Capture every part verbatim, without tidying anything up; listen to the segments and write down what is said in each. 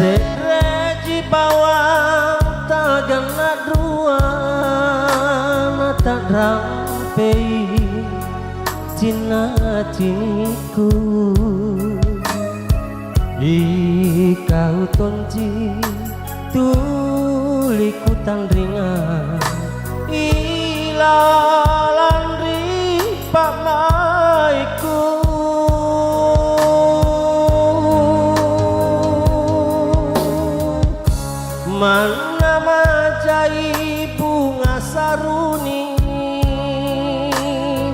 Se'reji bawang taganna rua, nata'rampei cinna-cinikku. Ikau tonji tuli kutanringa ilalang ri pa'mai'ku. Manna majai bunga saruni,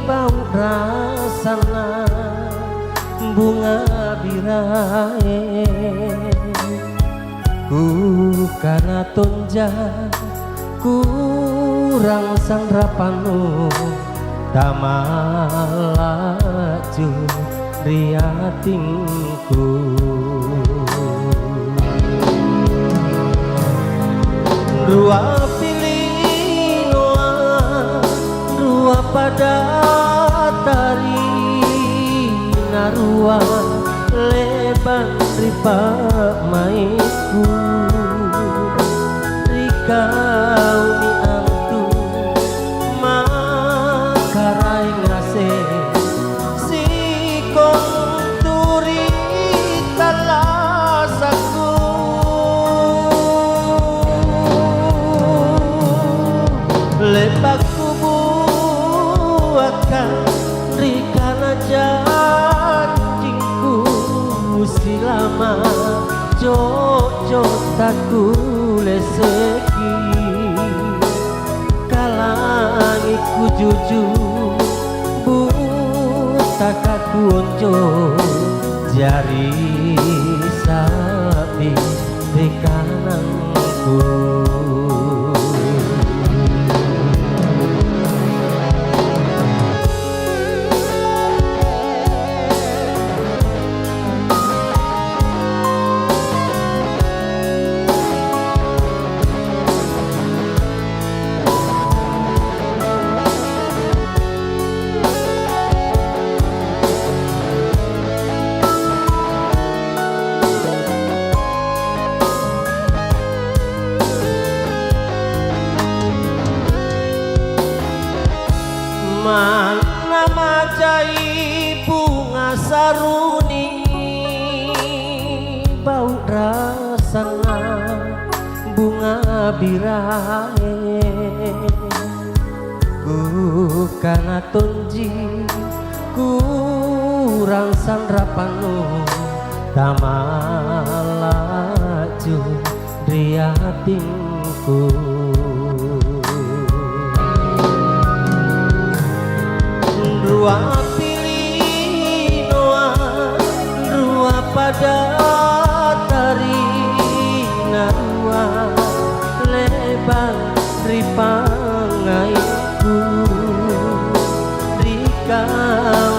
bau rasanna bunga birae. Kukana tonja, kurang sanrapannu, tamalla'ju ri atingku. Rua pilinoa, rua pada tari, narua lebang ri pa'mai'ku. Ri kaumi antu makaraeng ngaseng, sikontu ri tallasakku. Le'bakku buakka ri kana janjingku, silama jo'jo takkuleseki. Kalangi kujuju, buttaka kuonjo, jari sa'bi ri kanangku. Manna majai bunga saruni, bau rasanna bunga birae. Kukana tonji, kurang sanrapannu, tamalla'ju ri atingku. Rua pilinoa, rua pada tari, narua lebang ri pa'mai'ku. Ri kau